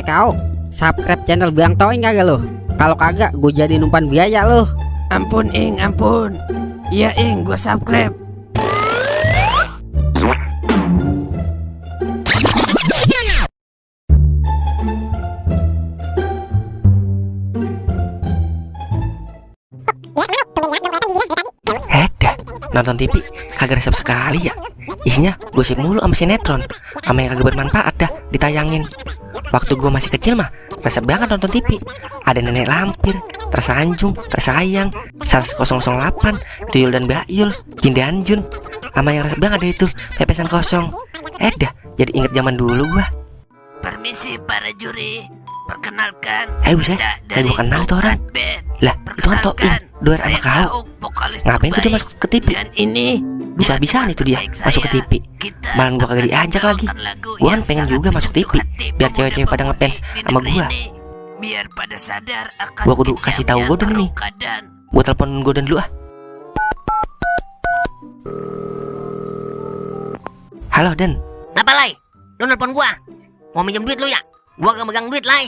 Kau, subscribe channel Biang Toing kagak lo? Kalau kagak, gue jadi numpan biaya lo. Ampun Ing, ampun. Iya Ing, gue subscribe. Dah, nonton TV kagak resep sekali ya. Isinya gosip mulu sama sinetron, sama yang kagak bermanfaat dah ditayangin. Waktu gue masih kecil mah resep banget nonton TV. Ada nenek lampir, tersanjung, tersayang, 108, tuyul dan Bakyul, Jin dan Jun, sama yang resep banget deh itu pepesan kosong. Dah, jadi inget zaman dulu gua. Permisi para juri, perkenalkan. Buset, kayak gua kenal itu orang. Lah, itu kan Toing, Doer sama kau. Ngapain tuh dia masuk ke TV? Dan ini Bisa-bisaan itu dia masuk ke TV. Malah gua kagak diajak lagi. Gua kan pengen juga masuk TV, biar cewek-cewek pada ngefans sama gua. Biar pada sadar akan Gua kudu kasih tahu Goden nih. Gua telepon Goden dulu ah. Halo Den. Apa Lai? Lu nelpon gua? Mau minjem duit lu ya? Gua gak megang duit Lai.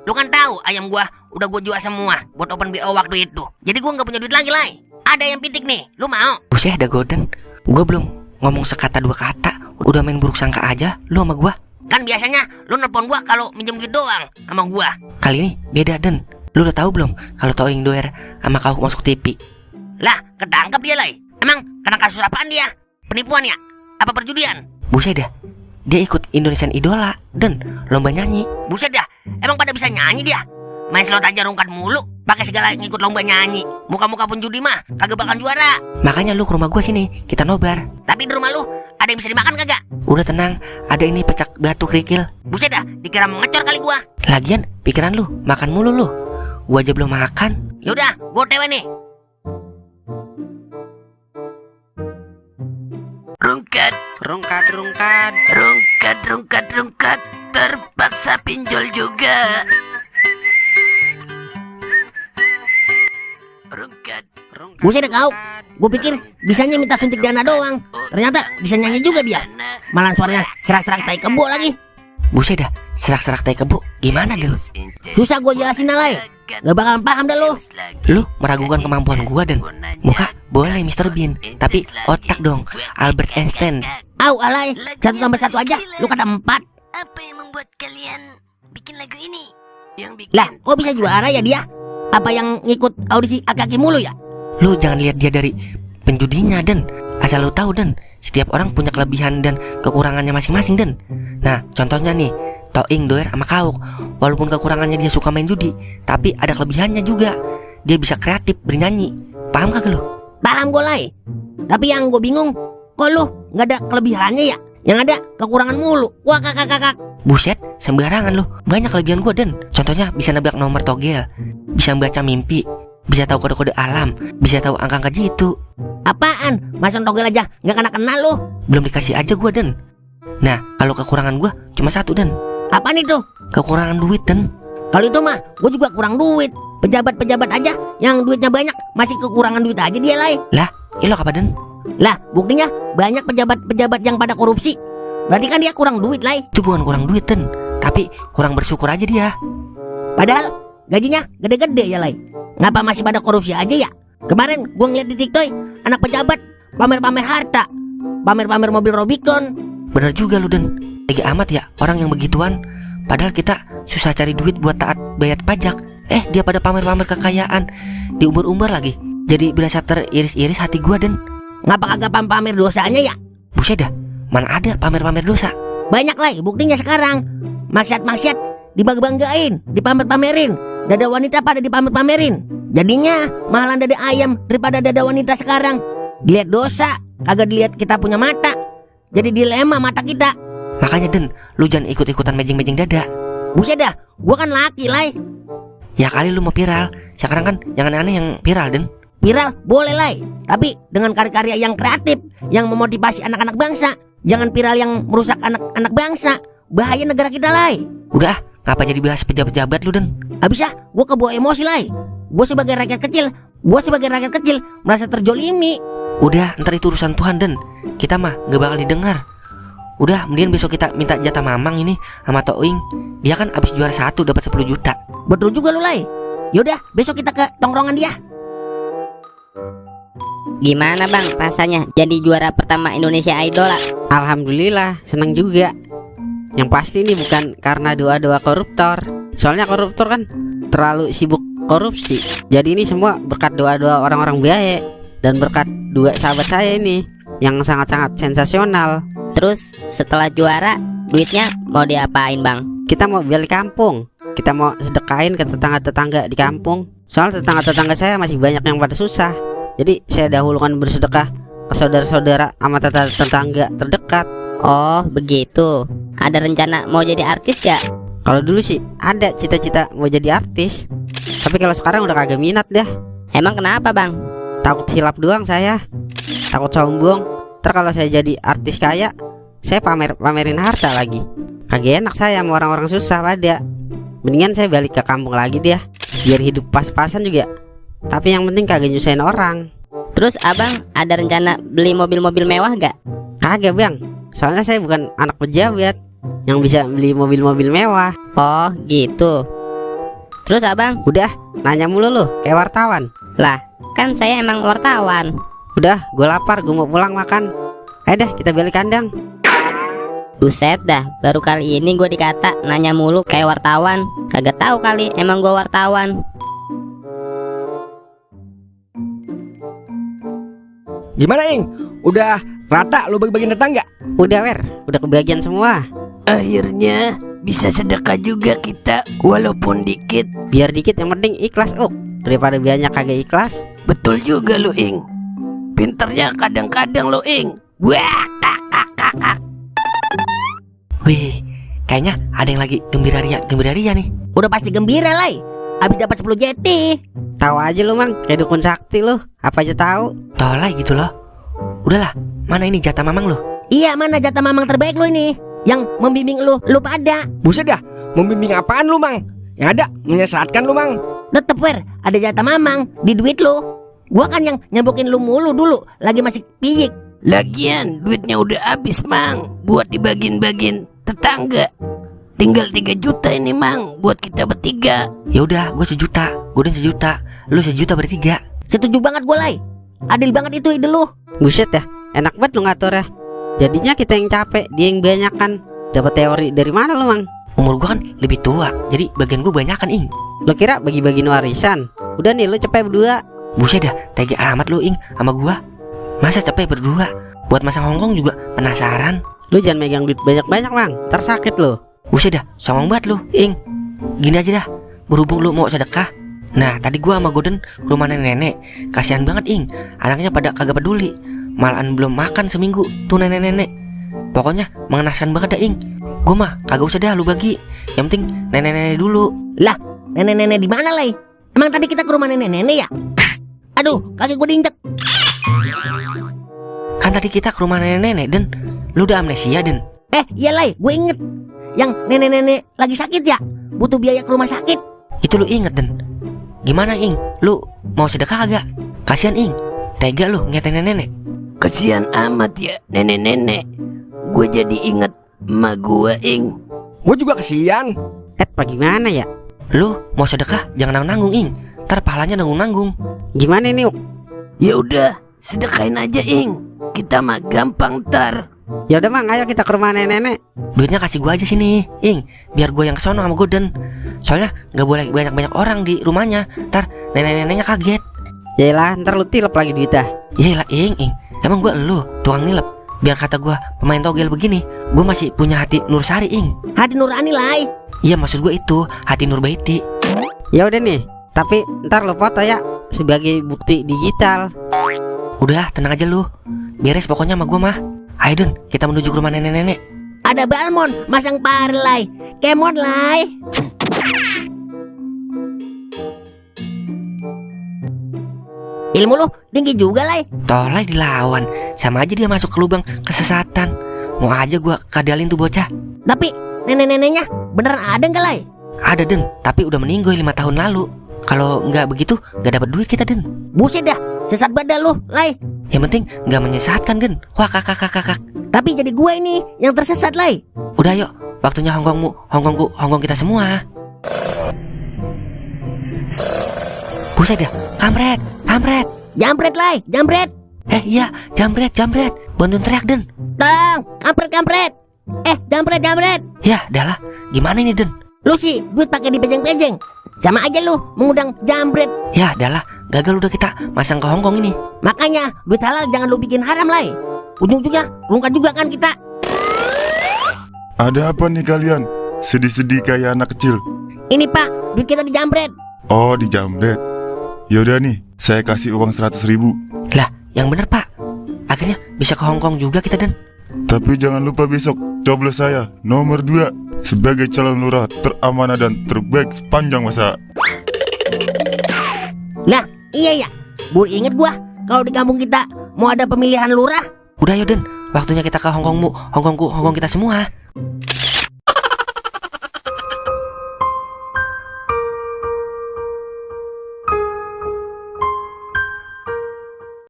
Lu kan tahu ayam gua udah gua jual semua buat open BO waktu itu. Jadi gua gak punya duit lagi Lai. Ada yang pitik nih, lu mau? Buset dah Goden. Gua belum ngomong sekata dua kata, udah main buruk sangka aja lu sama gua. Kan biasanya lu nelpon gua kalau minjem duit doang sama gua. Kali ini beda Den. Lu udah tahu belum kalau Toing Doer sama kau masuk TV? Lah, ketangkep dia Lai. Emang kena kasus apaan dia? Penipuan ya? Apa perjudian? Buset dah. Dia ikut Indonesian Idola dan lomba nyanyi. Buset dah, emang pada bisa nyanyi dia? Main slot aja rungkat mulu, pakai segala ngikut lomba nyanyi. Muka-muka pun judi mah kagak bakal juara. Makanya lu ke rumah gua sini, kita nobar. Tapi di rumah lu ada yang bisa dimakan kagak? Udah tenang, ada ini pecak batu kerikil. Buset dah, dikira mau ngecor kali gua. Lagian pikiran lu makan mulu lu. Gua aja belum makan. Yaudah, gua tewe nih. Rungkat, terpaksa pinjol juga. Buset dah kau. Gue pikir bisanya minta suntik dana doang. Ternyata bisa nyanyi juga dia. Malah suaranya serak-serak tai kebo lagi. Buset dah, serak-serak tai kebo. Gimana Den? Susah gue jelasin Lai. Gak bakalan paham dah lu. Lu meragukan kemampuan gua Den. Muka boleh Mr. Bean, tapi otak dong Albert Einstein. Au Alay, 1+1 aja. Lu kata 4. Apa yang membuat kalian bikin lagu ini? Lah, kok bisa juara ya dia? Apa yang ngikut audisi aki-aki mulu ya? Lu jangan lihat dia dari penjudinya Den. Asal lu tahu Den, setiap orang punya kelebihan dan kekurangannya masing-masing Den. Nah, contohnya nih, Toing Doer sama Kauk. Walaupun kekurangannya dia suka main judi, tapi ada kelebihannya juga. Dia bisa kreatif bernyanyi. Paham kagak lu? Paham gue Lai. Tapi yang gue bingung, kok lu gak ada kelebihannya ya? Yang ada kekurangan mulu. Wah kakak. Buset, sembarangan lu. Banyak kelebihan gua Den. Contohnya bisa nebak nomor togel, bisa membaca mimpi, bisa tahu kode-kode alam, bisa tahu angka-angka jitu. Apaan? Masang togel aja gak kena lu. Belum dikasih aja gua Den. Nah, kalau kekurangan gua cuma satu Den. Apaan itu? Kekurangan duit Den. Kalau itu mah gue juga kurang duit. Pejabat-pejabat aja yang duitnya banyak masih kekurangan duit aja dia Lai. Lah, ilok apa Den? Lah, buktinya banyak pejabat-pejabat yang pada korupsi. Berarti kan dia kurang duit Lai. Itu bukan kurang duit Den, tapi kurang bersyukur aja dia. Padahal gajinya gede-gede ya Lai. Ngapa masih pada korupsi aja ya? Kemarin gue ngeliat di TikTok anak pejabat pamer-pamer harta, pamer-pamer mobil Rubicon. Bener juga lu Den. Tega amat ya orang yang begituan. Padahal kita susah cari duit buat taat bayar pajak. Dia pada pamer-pamer kekayaan, diumbar-umbar lagi. Jadi berasa teriris-iris hati gua Den. Ngapa kagak pamer dosanya ya? Buset dah, mana ada pamer-pamer dosa. Banyak Lai, buktinya sekarang. Maksiat-maksiat dibangga-banggain, dipamer-pamerin. Dada wanita pada dipamer-pamerin. Jadinya mahalan dada ayam daripada dada wanita sekarang. Dilihat dosa, kagak dilihat kita punya mata. Jadi dilema mata kita. Makanya Den, lu jangan ikut-ikutan mejing-mejing dada. Buset dah, gua kan laki Lai. Ya kali lu mau viral. Sekarang kan jangan aneh yang viral Den. Viral boleh Lai, tapi dengan karya-karya yang kreatif, yang memotivasi anak-anak bangsa. Jangan viral yang merusak anak-anak bangsa. Bahaya negara kita Lai. Udah, ngapa jadi bahas pejabat-pejabat lu Den? Habis ya, gua kebawa emosi Lai. Gua sebagai rakyat kecil merasa terjolimi. Udah, ntar itu urusan Tuhan Den. Kita mah gak bakal didengar. Udah, mending besok kita minta jatah Mamang ini sama Toing. Dia kan abis juara 1 dapat 10 juta. Betul juga lu, Lai. Yaudah, besok kita ke tongkrongan dia. Gimana bang rasanya jadi juara pertama Indonesia Idol? Alhamdulillah, senang juga. Yang pasti ini bukan karena doa-doa koruptor. Soalnya koruptor kan terlalu sibuk korupsi. Jadi ini semua berkat doa-doa orang-orang baik dan berkat dua sahabat saya ini yang sangat-sangat sensasional. Terus setelah juara duitnya mau diapain bang? Kita mau balik kampung. Kita mau sedekahin ke tetangga-tetangga di kampung. Soal tetangga-tetangga saya masih banyak yang pada susah. Jadi saya dahulukan bersedekah ke saudara-saudara sama tetangga terdekat. Oh begitu. Ada rencana mau jadi artis gak? Kalau dulu sih ada cita-cita mau jadi artis. Tapi kalau sekarang udah kagak minat dah. Emang kenapa bang? Takut hilap doang saya. Takut sombong. Ntar kalau saya jadi artis kaya, saya pamerin harta lagi. Kagak enak saya sama orang-orang susah pada. Mendingan saya balik ke kampung lagi dia, biar hidup pas-pasan juga. Tapi yang penting kagak nyusahin orang. Terus abang ada rencana beli mobil-mobil mewah gak? Kagak bang, soalnya saya bukan anak pejabat yang bisa beli mobil-mobil mewah. Oh gitu. Terus abang? Udah, nanya mulu lu, kayak wartawan. Lah kan saya emang wartawan. Udah, gue lapar, gue mau pulang makan. Ayo dah, kita balik kandang. Buset dah, baru kali ini gue dikata nanya mulu kayak wartawan. Kagak tahu kali emang gue wartawan. Gimana Ing? Udah rata lu bagi-bagiin tetangga? Udah Wer, udah kebagian semua. Akhirnya bisa sedekah juga kita, walaupun dikit. Biar dikit yang penting ikhlas daripada banyak kagak ikhlas. Betul juga lu Ing. Pinternya kadang-kadang lu Ing. Wah, Wih, kayaknya ada yang lagi gembira-ria nih. Udah pasti gembira, Lai. Abis dapat 10 JT. Tahu aja lu mang, kayak dukun sakti lu. Apa aja tahu. Tolai gitu loh. Udahlah, mana ini jatah Mamang lu? Iya, mana jatah Mamang terbaik lu ini, yang membimbing lu pada. buset dah. Membimbing apaan lu Mang? Yang ada menyesatkan lu Mang. Tetep Wer, ada jatah Mamang di duit lu. Gua kan yang nyambukin lu mulu dulu, lagi masih piyik. Lagian duitnya udah habis Mang, buat dibagiin-bagiin tetangga. Tinggal 3 juta ini Mang, buat kita bertiga. Ya udah, gue 1 juta. Gue 1 juta. Lu 1 juta bertiga. Setuju banget gue, Lai. Adil banget itu ide lu. Buset ya, enak banget lu ngatur ya. Jadinya kita yang capek, dia yang banyakan. Dapat teori dari mana lu mang? Umur gue kan lebih tua, jadi bagian gue banyakan Ing. Lu kira bagi-bagiin warisan? Udah nih lu cepet berdua. Buset dah, tega amat lu Ing sama gua. Masa capek berdua? Buat masang Hongkong juga penasaran. Lu jangan megang duit banyak-banyak mang, ntar sakit lu. Buset dah, songong banget lu Ing. Gini aja dah, berhubung lu mau sedekah. Nah tadi gua sama Goden ke rumah nenek-nenek. Kasihan banget Ing, anaknya pada kagak peduli. Malahan belum makan seminggu tuh nenek-nenek. Pokoknya mengenaskan banget dah Ing. Gua mah kagak usah dah lu bagi. Yang penting nenek-nenek dulu. Lah, nenek-nenek di mana, Lai? Emang tadi kita ke rumah nenek-nenek ya? Aduh, kaki gue diinjek. Kan tadi kita ke rumah nenek-nenek Den. Lu udah amnesia Den. Iya Lai, gue inget. Yang nenek-nenek lagi sakit ya, butuh biaya ke rumah sakit. Itu lu inget Den. Gimana Ing? Lu mau sedekah kagak? Kasihan Ing, tega lu ngeliat nenek-nenek. Kasihan amat ya nenek-nenek. Gue jadi inget emak gue Ing. Gue juga kasihan. Bagaimana ya? Lu mau sedekah jangan nanggung-nanggung Ing. Ntar pahalanya nanggung-nanggung. Gimana ini? Ya udah, sedekahin aja Ing. Kita mah gampang ntar. Ya udah mang, ayo kita ke rumah nenek-nenek. Duitnya kasih gua aja sini Ing, biar gua yang kesono sama Goden. Soalnya gak boleh banyak-banyak orang di rumahnya. Ntar nenek-neneknya kaget. Yaelah, ntar lu tilep lagi duitnya. Yaelah Ing, emang gua lu tukang nilep. Biar kata gua pemain togel begini, gua masih punya hati Nursari Ing. Hati nurani, Lai. Iya maksud gua itu hati Nurbaiti. Ya udah nih, tapi ntar lu foto ya sebagai bukti digital. Udah tenang aja lu, beres pokoknya sama gua mah. Ayo Don, kita menuju ke rumah nenek-nenek. Ada balmon, masang pare, Lai. Kemon, Lai. Ilmu lu tinggi juga, Lai. Tolai dilawan, sama aja dia masuk ke lubang kesesatan. Mau aja gua kadalin tuh bocah. Tapi nenek-neneknya beneran ada nggak, Lai? Ada Den, tapi udah meninggal 5 tahun lalu. Kalau nggak begitu, nggak dapat duit kita Den. Buset dah, sesat badan lu, Lai. Yang penting nggak menyesatkan, Den. Wah, kakak. Tapi jadi gue ini yang tersesat, Lai. Udah yuk, waktunya Hongkongmu, Hongkongku, Hongkong kita semua. Buset ya, kampret. Jambret, Lai, jambret. Iya, jambret. Bantuin teriak, Den. Tolong, kampret. Jambret. Ya, adalah. Gimana ini, Den? Lu sih duit pakai dipejeng-pejeng. Sama aja lu mengundang jambret. Ya, adalah. Gagal udah kita masang ke Hongkong ini. Makanya duit halal jangan lu bikin haram, Lai. Ujung-ujungnya rungkat juga kan kita. Ada apa nih kalian? Sedih-sedih kayak anak kecil. Ini Pak, duit kita dijambret. Oh, dijambret. Yaudah nih, saya kasih uang 100.000. Lah, yang bener, Pak. Akhirnya bisa ke Hongkong juga kita, Den. Tapi jangan lupa besok coblos saya nomor 2 sebagai calon lurah teramanah dan terbaik sepanjang masa. Nah, iya ya. Baru inget gua kalau di kampung kita mau ada pemilihan lurah. Udah yuk, Den. Waktunya kita ke Hongkongmu, Hongkongku, Hongkong kita semua.